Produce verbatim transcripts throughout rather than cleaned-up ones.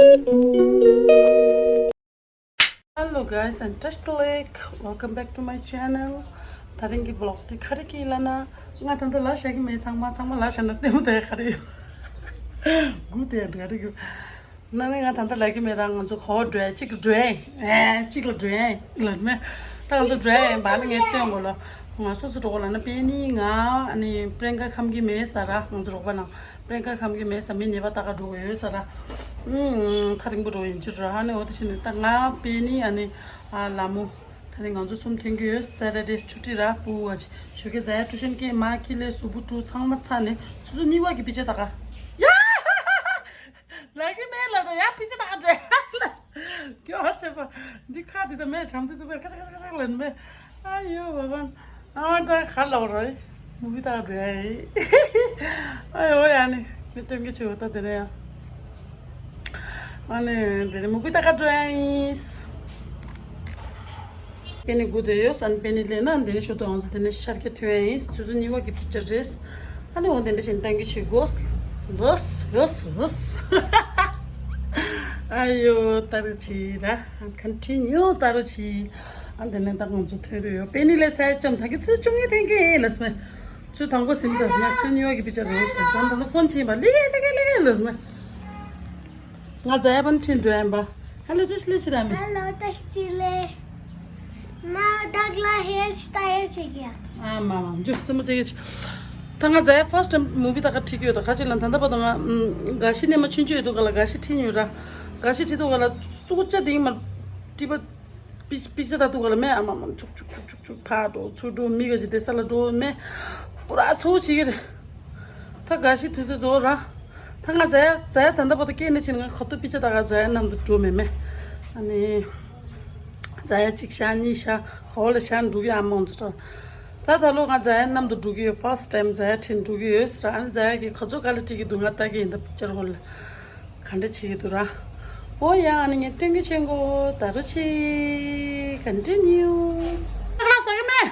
Hello guys and touch the lake. Welcome back to my channel. ད་རིང་གི་vlog དེ་ག་རེ་ཡིན་ལབ་ན། ང་ད་ལྟ་ལ་ཤ་གི་མེད། ཚང་མ་ཚང་མ་ལ་ཤ་ན་ལྟད་མོ་ལྟ་ཡ་ག་རེ་ཡོད། དགུ་དེ་ག་རེ་ཡོད། ན་ནི་ང་ད་ལྟ་ལ་གི་མེད་རང་། ང་ཚོ་གོ་འགྲོ་ཡ་གཅིག་ལ་འགྲོ་ཡ་ཨེ་གཅིག་ལ་འགྲོ་ཡ་ལབ་མེད། ད་ང་ཚོ་འགྲོ་ཡ་ཡིན་པ་ནི་ངས་སྟོན་དགོས་ལ། ང་སོ་སོ་འགྲོ་དགོས་ལབ་ན། པེ་ནི་ང་ཨ་ནི་པྲེན་ཀ་ཁམ་གི་མེད་ས་ར། ང་ཚོ་རོགས་པ་ནང་པྲེན་ཀ་ཁམ་གི་མེད་ས། མི་ཉེས་པ་ལྟ་ག་འགྲོ་གི་ཡོད་ས་ར། ཨུམ་ཐག་རིང་པོ་འགྲོ་ཡིན་ཅི་ར། ཨ་ནི་འོ་དེ་བྱས་ནས་ད་ང་པེ་ནི་ཨ་ནི་ཨ་ལ་མོ། ད་ནི་ང་ཚོ་གསུམ་ཐོན་གི་ཡོད། Saturday ཆུ་ཊི་ར། པུ་བ་ཆི་ཞོགས་ཀས་ཟ་ཡ་ཊུ་ཤན་སྐད་མ་ཁི་ལེ་སུ་བུ་ཀྲུ་ཚང་མ་ཚ་ནས་ཆུ་ཚོད་གཉིས་པ་གི་པི་ཆ་ད་ག་ཡ། ལ་གི་མེད་ལ་ད་ཡ་པི་ཆ་ད་ག་འདྲ་ལ། སྐྱོ་ཆེ་པ། འདི་ཁ་འདི་ད་མེད་བྱམས་བརྩེ་ཐུབ་པས་ཁ་ཤ་ཁ་ཤ་ཁ་ཤ་ལན་མེད། ཨ་ཡོ་བ་བན། ཨ་ད་ཁ་ལ་བ་རོ་ཡི། མུ་བི་ད་འགྲོ་ཡ་ཡི། ཨ་ཡོ་ཡ་ནི་མི་སྟོན་གི་ཆུ་བོ་ད་དེ་ནས་ཡ། ཨ་ནི་དེ་ནས་མུ་བི་ད་ག་འགྲོ་ཡ་ཡིན། པེ་ནི་དགུ་དེ་ཡོད་སན། པེ་ནི་ལས་ན་འདི་ནས་ཤོ་ཏོ་ཨང་ཚོ་དེ་ནས་ཤར་ཁྱེར་ཐོན་ཡིན། ཆུ་ཚོད་གཉིས་པ་གི་པིག་ཅར་རེད། ཨ་ནི་འོ་དེ་འདྲ་བྱས་ནས་གཏང་གི་བྱེད་དགོས། ཝས་ཝས་ཝས། ཨ་ཡོ་ད་རུ་ཆི་ར་ཁན་ཊི་ནིའུ་ད་རུ་ཆི། ཨ་འདི་ནས་ད་ང་ཚོ་ཐོན་རེ་ཡོད། པེ་ནི་ལས་ཚད་ཅམ་ད་གི་ཚུལ་ཅུང་ངེས་ཐེན་གི་ལས་མེད། ཚུལ་དང་པོ་སིམ་ས་སིམ་ཚུལ་ཉོ་གི་པིག་ཅར་རེད་ཟེར། ད་ད་ལོ་ཕོན་ཆེན་པ་ལི་གེ་ལི་གེ་ལི་གེ་ལས་མེད། ང་ཛ་ཡ་པན་ཁྲིན་འགྲོ་ཡིན་པ། ཧེ་ལོ་ཏི་སི་ལེ་ཆི་ར་མེ། ཧེ་ལོ་ཏི་སི་ལེ། མ་དག་ལ་ཧེར་སི་ཏ་ཡལ་ཆེ་གི་ཡ། ཨ་མ་མ་འཇུ་རྩེད་མོ་རྩེ་གི་ཆི། ད་ང་ཛ་ཡ་ཕར་སི་ཊེམ་མུ་བི་ད་ག་ཁྲིད་ཀྱི་ཡོད། ད་ག་ཅི་ལ་ད་ལྟ་བར་དུ་ང་ག་ཤི་ནས་མ་ཆུན་ཆུན་ཡོད་དུ་ག་ལ་ག་ཤི་ཁྲིད་ཉོས་ར། ག་ཤི་ཁྲིད་དུ་ག་ལ་ཙུ་ཅ་དིང་མ་ཏི་པ་པི་པིག་ཅར་ད་དུ་ག་ལ་མེ། ཨ་མ་མ་འཇུ་འཇུ་འཇུ་འཇུ། ཕར་འགྲོ་ཚུར་འགྲོ། མི་ག་ཅི་དེ་ས་ལ་འགྲོ་མེད། པུ་ར་ཚུར་བྱེད་ཀྱི་རེད། ད་ག་ཤི་དུས་ཚོད་རྫོགས་ར། ད་ང་ཛ་ཡ་ཛ་ཡ་ད་ལྟ་བར་དུ་སྐྱེས་ནས་ཕྱིན་ང་ཁ་ཐུག་པི་ཅ་ད་ག་ཛ་ཡ་མཉམ་དུ་འགྲོ་མེད་མེད། ཨ་ནི་ཛ་ཡ་གཅིག་ཤ་གཉིས་ཤ་ག་བ་ལ་ཤ་འགྲོ་གི་ཨ་མང་ཚོ་ད། ད་ད་ལོ་ང་ཛ་ཡ་མཉམ་དུ་འགྲོ་གི་ཡོད། ཕར་སི་ཊེམ་ཛ་ཡ་ཁྲིན་འགྲོ་གི་ཡོད་ཟེར། ཨ་ནི་ཛ་ཡ་གི་ཁ་ཚོ་ག་ལ་ཁྲིད་ཀྱི་འདུག་ང་ལྟ་གི་ཡིན། ད་པིག་ཅར་ཧོ་ལ། ག་འདྲ་བྱེད་ཀྱི་འདུག་ར། ཨོ་ཡ་ཨ་ནི་ངས་སྟོན་གྱི་ཆེན་གོ་ད་རུ་ཆི། ཀན་ཊི་ནིའུ། ཁ་ལག་ཟ་གི་མེད།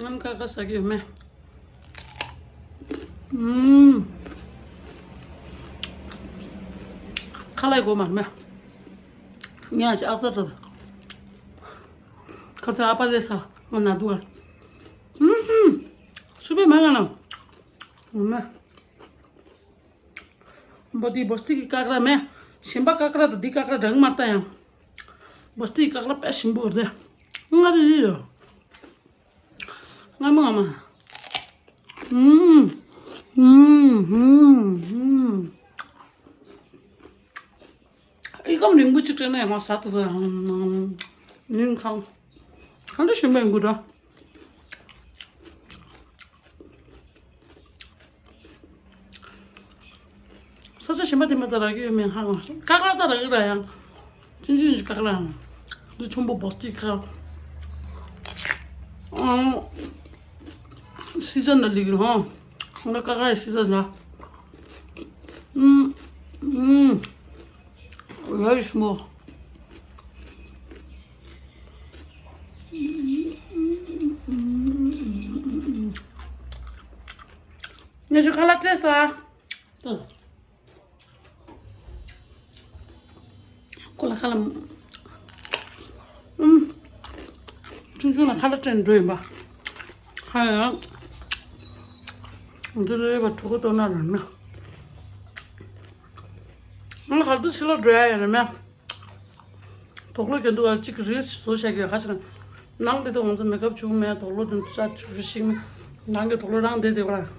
ང་ཁ་ཁ་ཟ་གི་ཡོད་མེད། ཨུམ། ཁ་ལག་གོ་མ་མེད། ཉ་ཞིག་ཨ་ས་ད། ཁ་ཚ་ཨ་པ་ལེ་ས་ང་ན་དུ་བ། ཨུམ། ཆུ་པའི་མ་ང་ན། ངོ་མ། འབོ་དེ་འབོ་སྟེགས་ཀྱི་ཀ་ཀ་ར་མེད། གཞན་པ་ཀ་ཀ་ར་དང་འདི་ཀ་ཀ་ར་འདྲ་གི་མ་རེད་ད་ཡང་། འབོ་སྟེགས་ཀྱི་ཀ་ཀ་ར་དཔེ་ཞིམ་པོ་རེད། ང་རེ་རེ་ཡོད། ང་མ་ང་མ། ཨུམ། ཨུམ། ཨུམ། ཨུམ། ཨི་ཀམ་རིང་པོ་གཅིག་སྤྲད་ན་ཡང་ང་ཟ་ཐུབ་ས་རང་ཉིན་ཁང་། ཧ་ལས་ཞིམ་པོ་ཡིན་དགོས་འདྲ། ས་ཆ་གཞན་པ་དེ་མ་ད་རག་གི་ཡོད་མེད་ཧ་གོ། ཀ་ཀ་ར་ད་རག་གི་ར་ཡང་། ཆུང་ཆུང་ཞིག་ཀ་ཀ་ར་ཡང་། འདི་ཆུང་པོ་འབོ་སྟེགས་ཀ་ཀ་ར། ཨང་། སི་ཛན་ལ་ལིག་ར་ཧོ། ང་ཀ་ཀ་ར་ཡི་སི་ཛན་ལ། ཨུམ། ཨུམ། Very small. ངས་ཁ་ལག་སྤྲད་ས། ཁོ་ལ་ཁ་ལ། ཨུམ། ཆུང་ཆུང་ལ་ཁ་ལག་སྤྲད་འགྲོ་ཡིན་པ། ཁ་ཡང་། འདི་ལས་པ་ཕྲུ་གུ་ལྟོ་ན་རང་ན། ང་ཧར་དུ་ཕྱི་ལོགས་འགྲོ་ཡ་ཡོད་རེད་མེད། དུག་ལོག་གྱོན་འདུག་ག་ཅིག་རིས་བཟོ་བྱ་གི་ཁ་ཕྱིར། ནང་དེ་དུ་ང་ཚོ་མེ་ཀབ་བྱུག་མེད། དུག་ལོག་དེ་ཚོ་ཆ་བྱུག་ཤིག་ནང་གི་དུག་ལོག་རང་བསྡད་བསྡད་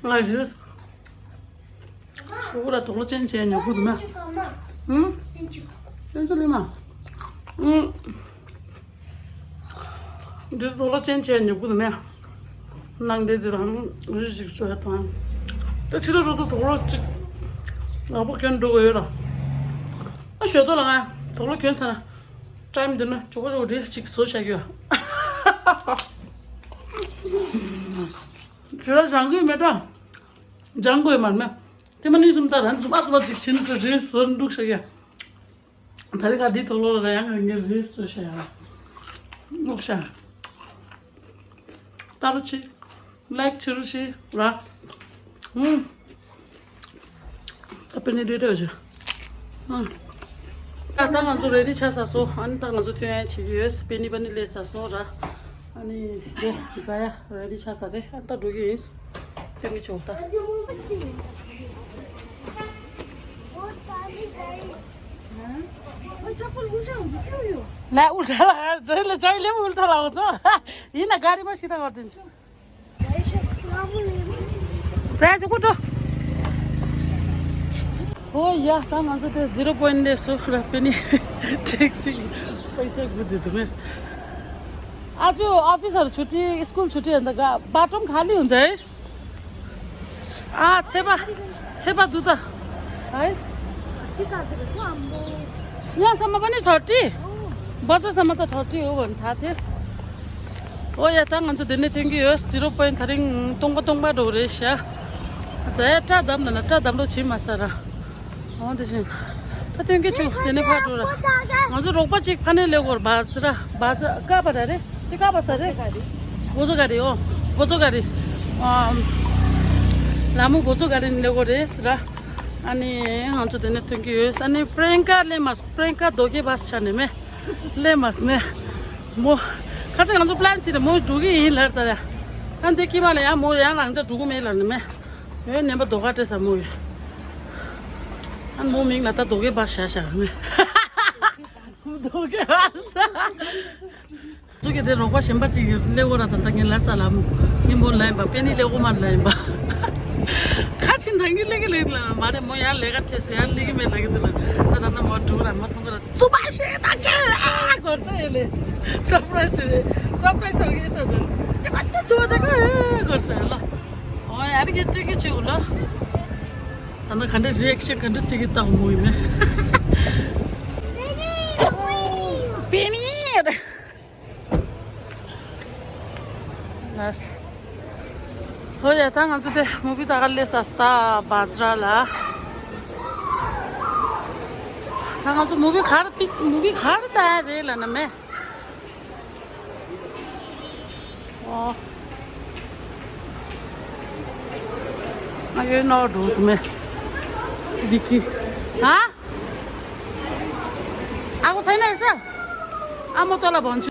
པ། ང་རིས། ཕྲུ་གུ་ལ་དུག་ལོག་ཅན་བྱས་ཉོ་དགོས་འདུག་མེད། ཨུམ། ཅན་ཅུ་ལི་མ། ཨུམ། འདི་དུག་ལོག་ཅན་བྱས་ཉོ་དགོས་འདུག་མེད། ནང་དེ་དེ་རང་རིས་ཞིག་བཟོ་ཡ་དང་། ད་ཕྱི་ལོགས་འགྲོ་དུས་དུག་ལོག་ཅིག་ནག་པོ་གྱོན་འགྲོ་དགོས་ཡོད་ལ། ཨ་ཞོ་ཏོ་ལ་ང་དུག་ལོག་གྱོན་ཚར་ན། ཊའིམ་འདི་ན་ཇོ་བོ་ཇོ་བོ་རིལ་ཅིག་བཟོ་བྱ་རྒྱུ། ཇོ་ར་རང་གི་མེད་ད། ཇང་གོ་ཡི་མར་མེ། དེ་མ་ནི་སུམ་ད་རང་ཙུ་བ་ཙུ་བ་ཅིག་ཕྱིན་ཏེ་རིལ་བཟོ་འདུག་བྱ་རྒྱུ། ད་རེ་ག་འདི་ཐོག་ལོ་ལ་ཡང་ངས་རིལ་བཟོ་བྱ་ཡ། ལོག་ཤ། ད་རུ་ཆི། ལའིག་ཆི་རུ་ཆི་ར། ཧུམ། ད་པེ་ནི་རེ་རེ་བཞག་ཨ། ད་ད་ང་ཚོ་རེ་ཌི་ཆགས་ཚར་སོང་། ཨ་ནི་ད་ང་ཚོ་ཐོན་ཡ་བྱེད་ཀྱི་ཡོད། པེ་ནི་པ་ནི་ལས་ཚར་སོང་ར། ཨ་ནི་དེ་ཛ་ཡ་རེ་ཌི་ཆགས་ཚར་རེད། ཨ་ནི་ད་འགྲོ་གི་ཡིན། ཐོན་གྱི་ཆོག་ད། ལ་ཨུལ་ཊ་ལ་ཇོ་ལ་ཇོ་ལེ་ཨུལ་ཊ་ལ་འོ་ཚོ། ཡིན་ན་ག་རི་མ་ཤི་ད་གར་དེ་ཆུ། ཙེ་ཅུ་ཀུ་ཏོ། ཨོ་ཡ། ད་ང་ཚོ་དེ་ཛི་རོ་པོ་ཡིན་ལས་སོ་ར། པེ་ནི་ཊེག་སི་པེ་ཤ་དགུ་དེ་དུ་མེ། ཨ་ཅུ་ཨོ་ཕི་སར་ཆུ་ཊི་སྐུལ་ཆུ་ཊི་ཡིན་ད་ག་བ་ཏོམ་ཁ་ལི་ཡོང་ཛེ། ཨ་ཚེ་པ་ཚེ་པ་དུ་ད། ཨའི། ཡ་ས་མ་པ་ནི་ཐོ་ཊི། བ་ས་ས་མ་ད་ཐོ་ཊི་ཡོ་བ་ཐ་ཐེ། ཨོ་ཡ། ད་ང་ཚོ་དེ་ནས་ཐོན་གྱི་ཡོད། ཛི་རོ་པོ་ཡིན་ད་རིང་སྟོང་པ་སྟོང་པ་འགྲོ་རེད་ཤག་ཛ་ཡ་སྐྲ་བདམས་ན་ན་སྐྲ་བདམས་རོགས་བྱེད་མ་ས་ར། ཨོ་དེ་བཞིན་ད་ཐོན་གྱི་ཆུ་དེ་ནས་ཕར་འགྲོ་ར། ང་ཚོ་རོགས་པ་གཅིག་ཕ་ནས་སླེབས་གོ་ར། བ་ཛ་ར་བ་ཛ་ཀ་པ་ར་རེད། དེ་ཀ་པ་ས་རེད། བོ་ཛོ་ག་རི། ཨོ་བོ་ཛོ་ག་རི། ཨ་ལ་མོ་བོ་ཛོ་ག་རི་ནས་སླེབས་གོ་རེད་ཟེར་ར། ཨ་ནི་ང་ཚོ་དེ་ནས་ཐོན་གྱི་ཡོད། ཨ་ནི་པྲེན་ཀ་ལེ་མ་པྲེན་ཀ་རྡོ་རྒྱལ་བ་ཆ་ནས་མེད། ལེ་མ་སི་ནས་མོ། ཁ་ཚ་ང་ཚོ་པི་ལན་བྱེད་དེ་མོ་འགྲོ་གི་ཡིན་ལར་ད་ཡ། ཨ་འདི་ཀི་མ་ལ་ཡ་མོ་ཡང་རང་ཅག་འགྲོ་གི་མེད་ལ་ནི་མེད། ཡོད་ནན་པ་རྡོ་ཁ་སྤྲད་ས་མོ་ཡོད། ཨ་མོ་མིང་ལ་ད་རྡོ་རྒྱལ་བ་བཞག་བཞག་ནི། རྡོ་རྒྱལ་བ་ས། ཚུ་གི་དེ་རོགས་པ་གཞན་པ་ཅིག་སླེབས་གོ་ར། ད་ལྟ་ངའི་ལ་ས་ལ་མོ་ངའི་མོ་ལ་ཡིན་པ། པེ་ནི་ལེ་གོ་མ་ལ་ཡིན་པ། ཁ་ཆེ་འདང་གི་ལེ་གི་ལེ་ལ་མ་རེད། མོ་ཡར་ལས་ཀ་ཐེ་སོ་ཡར་ལེ་གི་མེད་ལ་གི་དུ་ལ། ད་ད་ན་མོ་འགྲོ་ར་མ་མཐོང་གི་ར། ཚུ་པ་ཤེས་ད་ཀེ་ཨ་གོར་ཚ་ཡེ་ལེ། སར་པ་རའི་སི་དེ་སར་པ་རའི་སི་ད་གི་ས་ཚ་ཡེ་མ་ཏ་ཆུ་བ་ད་ག་གོར་ཚ་ཡེ་ལ། ཨོ་ཡ་རི་གི་ཏི་གི་ཆུ་ལ། ད་ན་ག་འདྲ་རི་ཨེག་ཤན་ག་འདྲ་ཅིག་གི་ཏང་མོ་ཡིན་མེད། པེ་ནི། ལགས། ཧོ་ཡ། ད་ང་ཚོ་དེ་མུ་བི་ད་ག་ལས་ས་སྟ་བ་ཛ་ར་ལ། ད་ང་ཚོ་མུ་བི་ག་རེ་པི་མུ་བི་ག་རེ་ལྟ་ཡ་རེད་ལ་ན་མེད། ཨོ། ང་ཡོད་ནོ་འགྲོ་གི་མེད། བི་ཀི། ཧ། ཨ་ཁུ་ཚེ་ན་ཡོད་ས། ཨ་མོ་ཏོ་ལ་བོན་ཆུ།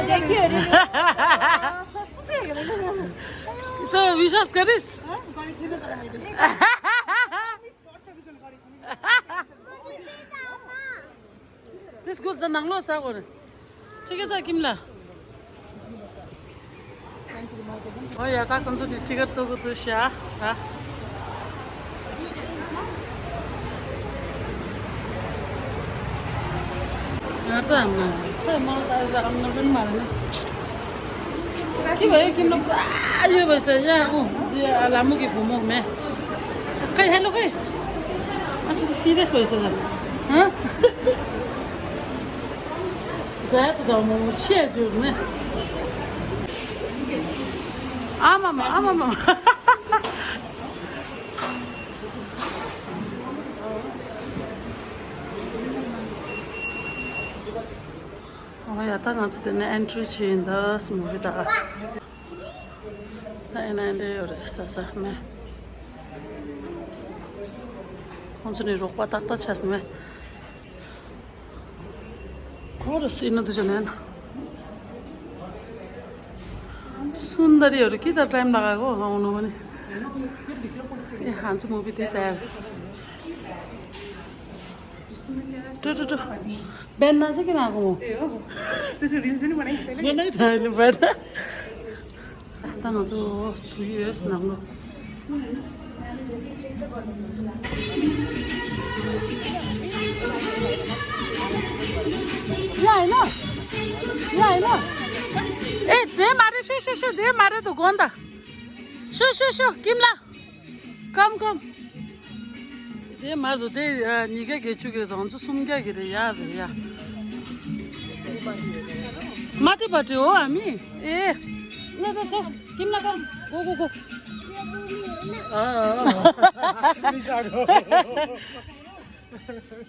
Thank you. So, विश्वास गरिस्? This good, the nanglo sa gore. ठिकै छ, किमला? हो या, ता कन्सो नि टिकट तो को तो स्या, हा? यार, त आम्मा, त म त आज आम्मा पनि मारेन। के भयो, किमला पुरा यो भएछ, यहाँ, ऊ, यो लामो कि घुमो मे। खै, हेलो, खै। आज त सिरियस भएछ, हँ? जाया त गाउँमा म छिया जुर्ने। आमामा, आमामा। ཨོ་ཡ། ད་ང་ཚོ་དེ་ནས་ཨེན་ཊི་རི་བྱས་ཡིན་ད་སི་མུ་བི་ད། ད་ཨེ་ན་ཨེ་འདྲ་ཡོད་རེད་ས་ས་མེ། ཁོང་ཚོ་ནས་རོགས་པ་ཏག་ཏག་བྱས་སོང་མེ། ཁོ་རུ་སི་ནུ་དུ་ཅོ་ནན། སུན་དར་ཡོད་རེད། ཀི་ས་ཊའིམ་ལ་ག་གོ་ཧང་ནོ་ནི། ཨེ་ཧང་ཚོ་མུ་བི་དེ་ད། टु, टु, टु। बिहान चाहिँ किन आएको म? त्यही हो। त्यसको रिल्स पनि बनाइस् तैँले? बनाइ त होइन, बनाइ। ད་ང་ཚོ་ཚུགས་ཡོད་ནང་ལོགས། ཡ་ཡིན་ན། ཡ་ཡིན་ན། ཨེ་དེ་མ་རེད། ཤོ་ཤོ་ཤོ། དེ་མ་རེད་དོ་དགོན་ད། ཤོ་ཤོ་ཤོ། ཀིམ་ལ། ཀམ་ཀམ། དེ་མ་རེད་དོ། དེ་ཨ་ཉིས་ཀ་བརྒྱད་ཅུ་གི་རེད་དོ། ང་ཚོ་སུམ་བརྒྱ་གི་རེད། ཡ་རེད་ཡ། མ་ཏི་པ་ཏི་འོ་ཨ་མི། ཨེ། ན་ད་ཚོ། ཀིམ་ལ་ཀམ། གོ་གོ་གོ། ཨ་ཨ་ཨ།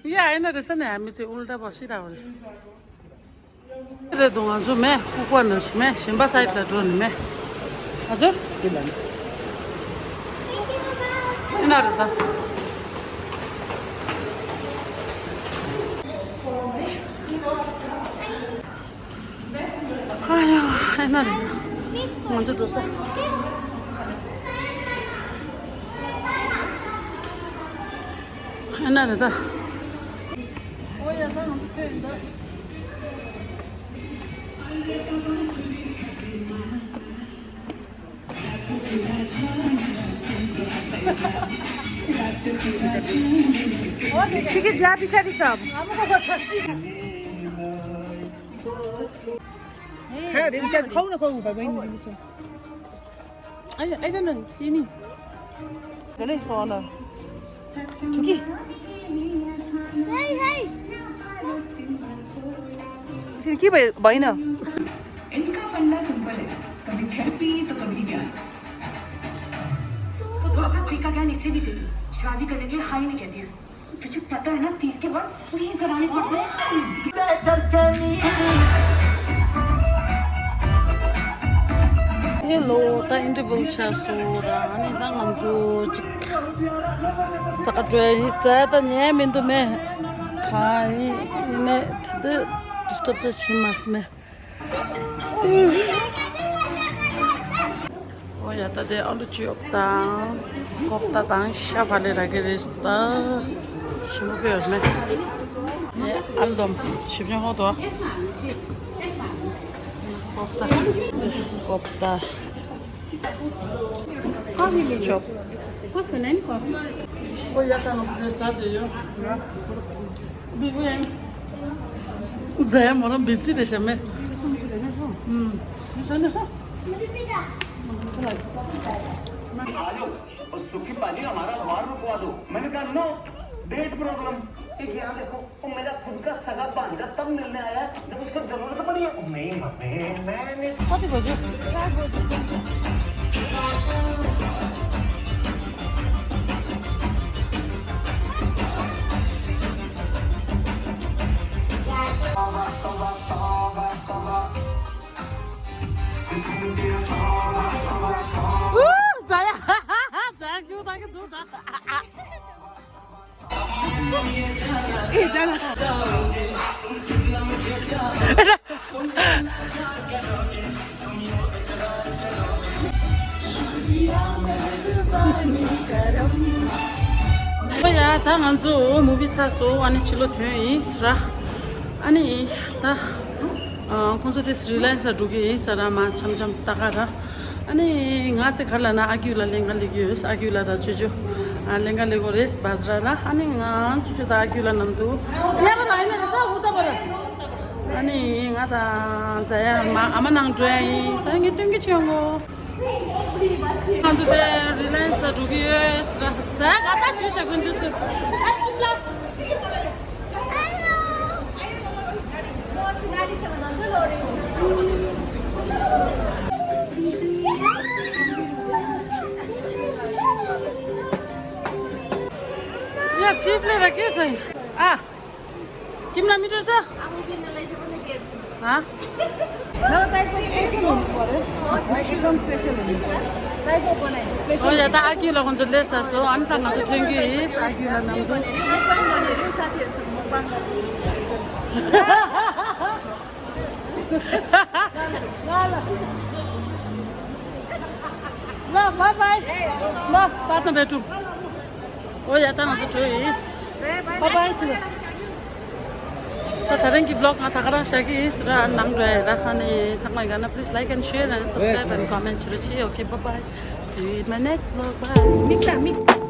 ཡ་ཨེ་ན་རེ་ས་ནས་ཨ་མི་ཚེ་ཨུལ་ཏ་པ་ཤི་ར་བ་རེད། རེད་དོ། ང་ཚོ་མེ་ལྐུགས་པ་ནང་བཞིན་མེ་གཞན་པ་སའིད་ལ་འགྲོ་ནི་མེ། ང་ཚོ་ཨེ་ན་རེད་ད། ཨ་ཡ་ཨེ་ན་རེད་ད། ང་ཚོ་འགྲོ་ས། ཨེ་ན་རེད་ད། ཨོ་ཡ་ད་ང་ཚོ་ཚེ་ཡིན་ད། टिकट ला पछाडि सब। खायो अरे पछाडि खाऊ न खाऊ बाबा नि दिन्छ। आइज आइज न पेनी। गणेश खाऊ न। ठुकी। के भयो भएन? इनका फंडा सिंपल है, कभी थेरेपी तो कभी ज्ञान। तो थोड़ा सा अफ्रीका ज्ञान इसे भी दे दो। शादी करने के लिए हाँ ही नहीं कहती है। तुझे पता है ना, तीस के बाद फ्रीज कराने पड़ते हैं। ཧེ་ལོ། ད་ཨིན་ཊར་ཝེལ་ཆགས་སོང་ར། ཨ་ནི་ད་ང་ཚོ་ཅིག་ས་ག་འགྲོ་ཡ་ཡིན་ཟེར། ད་ཉལ་མི་འདུག་མེ། གང་ཡིན་ཡིན་ནས་དེ་འདྲ་ཌིས་ཊབ་ཙམ་བྱེད་མ་སོང་མེ། ཨོ་ཡ། ད་དེ་ཨ་ལུ་ཅི་ཡོབ་དང་ཀོབ་ཏ་དང་ཤ་བ་ལེ་ར་གི་རེས་ད་ཞིམ་པོ་ཡོད་མེ། དེ་ཨ་ལུ་དོམ་ཞིམ་ཉོ་ཧོ་དོ། ཀོབ་ཏ་ཀོབ་ཏ། ཅོབ། ཁོ་སུ་ནན་ཁོ། ཨོ་ཡ། ད་ང་ཚོ་དེ་ཟ་དེ་ཡོད། ཟ་ཡ་མོ་རང་བི་ཙི་རེད་ཤ་མེ། ཨུམ། ཟ་ནས་ཟ། आ जाओ, और सुखी पाजी हमारा द्वार रुकवा दो। मैंने कहा, नो, डेट प्रॉब्लम। एक यहाँ देखो, वो मेरा खुद का सगा भांजा तब मिलने आया है, जब उसको जरूरत पड़ी है। नहीं मम्मी, मैं नहीं। कति बज्यो? चार बज्यो। ऊ, जया, जया क्यों था कि तू था? ए, जाना था। ཨོ་ཡ། ད་ང་ཚོ་མུ་བི་ཚར་སོང་། ཨ་ནི་ཕྱི་ལོགས་ཐོན་ཡིན་ཟེར། ཨ་ནི་ད་ཨ་ཁོང་ཚོ་དེ་རི་ལ་ཡན་སི་ལ་འགྲོ་གི་ཡིན་ཟེར། མ་འཆམ་འཆམ་ལྟ་ག་ར། ཨ་ནི་ང་ཚེ་ག་ལ་ན་ཨ་ཁུ་ལ་ལེན་ག་ལེ་གི་ཡོད། ཨ་ཁུ་ལ་ད་ཅོ་ཅོ་ཨ་ལེན་ག་ལེ་གོ་རེས་བ་ཟེར་ལ། ཨ་ནི་ང་ཅོ་ཅོ་ད་ཨ་ཁུ་ལ་ནམ་དུ་ཡ་བ་ལ་ཡིན་ན་རེ་ས་འུ་ད་བ་ལ། ཨ་ནི་ང་དང་ཛ་ཡ་མ་ཨ་མ་ནང་འགྲོ་ཡ་ཡིན་ཟེར། ངས་སྟོན་གི་བྱོན་གོ། ང་ཚོ་དེ་རི་ལ་ཡན་སི་ལ་འགྲོ་གི་ཡོད་ཟེར། ཛ་ཡ་ག་ད་ཅི་ཤ་གོན་ཅི་ཟེར། ཨ་ཀི་ལ། ཡ་ཅིབ་ལེ་ར་ཀེ་ཟེར། ཨ། किमला मिटर छ? हाँ? नो, टाइपो स्पेशल हुनु पर्यो। स्पेशल पनि स्पेशल हुन्छ। टाइपो बनाइन्छ, स्पेशल। हो या, त आगि लगाउँछ, लेस आसो, अनि त मान्छे थ्याङ्क यू इस, आगि लगाउनु। मुकबाङ भनेर साथीहरूसँग मुकबाङ गर्नु। ल, ल। ल, बाई बाई। ल, बादमा भेटौँ। हो या, त मान्छे थ्यो है। बाई बाई, चलो। ད་ད་རིང་གི་vlog ང་ད་ག་རང་བཞག་གི་ཡིན་ཟེར། ཨ་ནང་འགྲོ་ཡ་ར། ཧ་ནི་ཚང་མ་ཡིན་ན་please like and share and subscribe and comment བྱེད་རོགས་གྱིས། Okay, bye bye, see you in my next vlog, bye. མིག་ལྟ་མིག